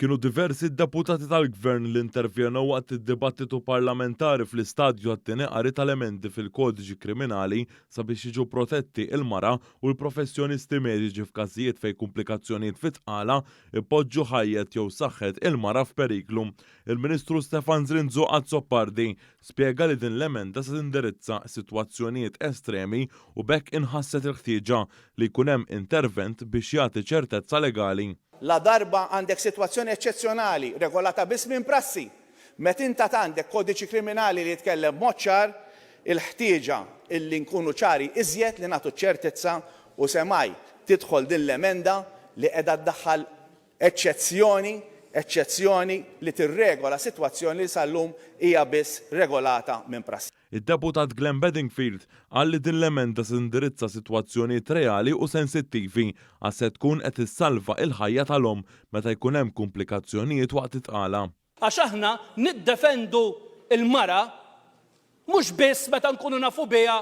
Kienu diversi d-deputati tal-Gvern li intervjenew waqt id-dibattitu parlamentari fl-istadju tat-tieni qari tal-emendi fil-Kodiċi Kriminali sabiex jiġu protetti il-mara u l-professjonisti mediċi f'każijiet fejn kumplikazzjonijiet fit-tqala jpoġġu ħajjet jew saħħet il-mara f'periklu. Il-Ministru Stefan Zrinzo Azzopardi spjega li din l-emenda se tindirizza sitwazzjonijiet estremi u b'hekk inħasset il-ħtieġa li jkun hemm intervent biex jagħti ċertezza legali. Ladarba għandek sitwazzjoni eċċezzjonali regolata biss minn prassi, meta int għad għandek kodiċi kriminali li jitkellem b'mod ċar, il-ħtieġa illi nkunu ċari iżjed li nagħtu ċ-ċertezza u semmai tidħol din l-emenda li qiegħda ddaħħal eċċezzjoni, eċċezzjoni li tirregola sitwazzjoni li sal-lum hija biss regolata minn prassi. Id-Deputat Glenn Bedingfield qal li din l-emenda se tindirizza sitwazzjonijiet reali u sensittivi għax se tkun qed issalva il-ħajja tal-omm meta jkun hemm kumplikazzjonijiet waqt it-tqala. Għax aħna niddefendu l-mara mhux biss meta nkunu nafu biha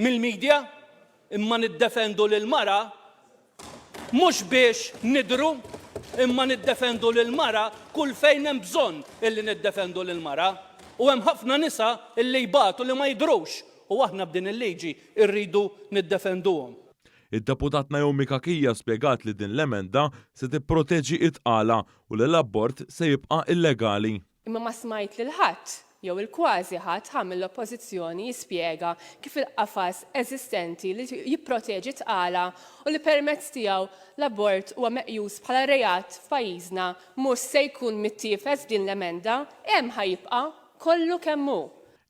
mill-media, imma niddefendu lill-mara mhux biex nidhru, imma niddefendu lill-mara kull fejn hemm bżonn illi niddefendu lill-mara. U hemm ħafna nisa illi jbatu li ma jidhrux u aħna b'din il-liġi rridu niddefenduhom. Id-Deputat Naomi Cachia spjegat li din l-emenda se tipproteġi t-tqala u li l-abort se jibqa' illegali. Imma ma smajt lil ħadd, jew il-kważi ħadd ħa mill-Oppożizzjoni jispjega kif il-qafas eżistenti li jipproteġi t-tqala u li permezz tiegħu l-abort huwa meqjus bħala reat f'pajjiżna mhux se jkun mittiefes b'din l-emenda, hemm ħa jibqa' kollu kemm hu.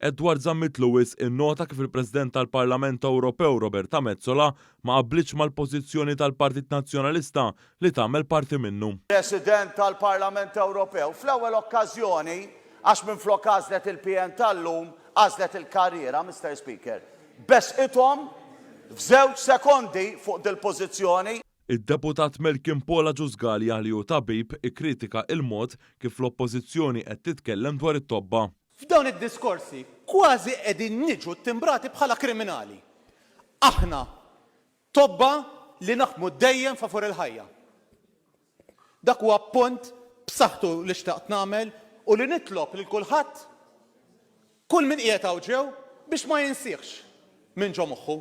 Edward Zammit Lewis innota kif il-President tal-Parlament Ewropew Roberta Metsola ma qablitx mal-pożizzjoni tal-Partit Nazzjonalista li tagħmel parti minnu. President tal-Parlament Ewropew, fl-ewwel okkażjoni, għax minflok għażlet il-PN tal-lum, għażlet il-karriera, Mister Speaker. Besqithom f'żewġ sekondi fuq dil-pożizzjoni. Id-Deputat Melkin Paul Agius Galea li hu tabib ikkritika il-mod kif l-Oppożizzjoni qed titkellem dwar it-tobba. F'dawn id-diskorsi kważi qegħdin niġu ttimbrati bħala kriminali. Aħna Tobba li naħdmu dejjem favur il-ħajja. Dak huwa punt b'saħħtu li xtaqt nagħmel u li nitlob lil kulħadd, kull min qiegħed hawn ġew, biex ma jinsihx minn ġo moħħu.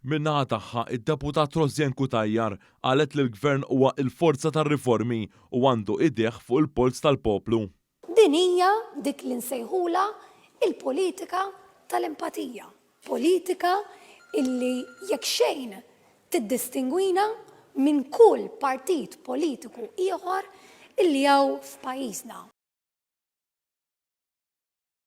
Min-naħa tagħha, id-Deputat Rosianne Cutajar qalet li l-Gvern huwa l-forza tar-riformi u għandu idejh fuq il-polz tal-poplu. Din hija dik li nsejħulha l-politika tal-empatija, politika illi jekk xejn tiddistingwina minn kull partit politiku ieħor illi hawn f'pajjiżna.